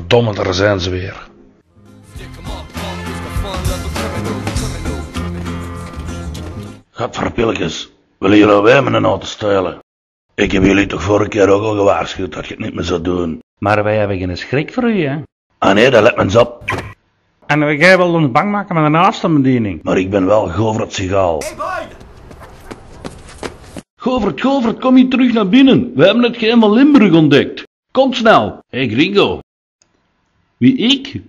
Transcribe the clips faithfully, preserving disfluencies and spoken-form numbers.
Domme, dao zien ze weer. Gadverpilkes, wille jullie weer miene auto stele? Ik heb jullie toch vorige keer ook al gewaarschuwd dat je het niet meer zou doen. Maar wij hebben geen schrik voor u, hè? Ah nee, dat let me eens op. En we gaan wel ons bang maken met een afstandsbediening. Maar ik ben wel Govert Sigaal. Govert, Govert, kom hier terug naar binnen. We hebben het geheim van Limburg ontdekt. Kom snel. Hey Gringo. Wie, ik?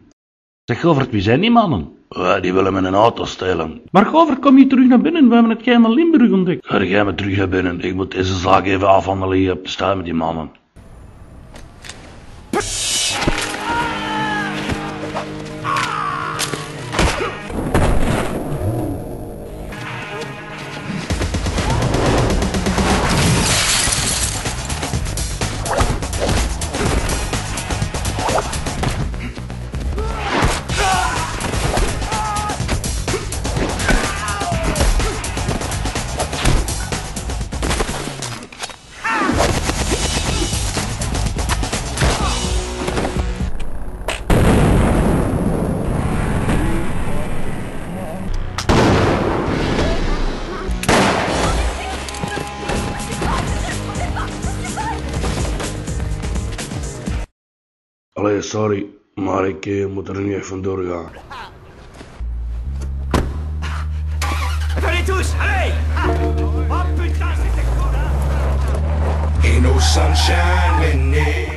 Zeg Govert, wie zijn die mannen? Ja, die willen mijn auto stelen. Maar Govert, kom hier terug naar binnen. We hebben het geheim van Limburg ontdekt. Ga jij maar terug naar binnen. Ik moet deze zaak even afhandelen hier op de straat met die mannen. Allee, sorry, maar ik eh, moet er nu echt vandoor gaan. Allez tous, allez! Oh putain, c'était cool, hein? Ain't no sunshine in it.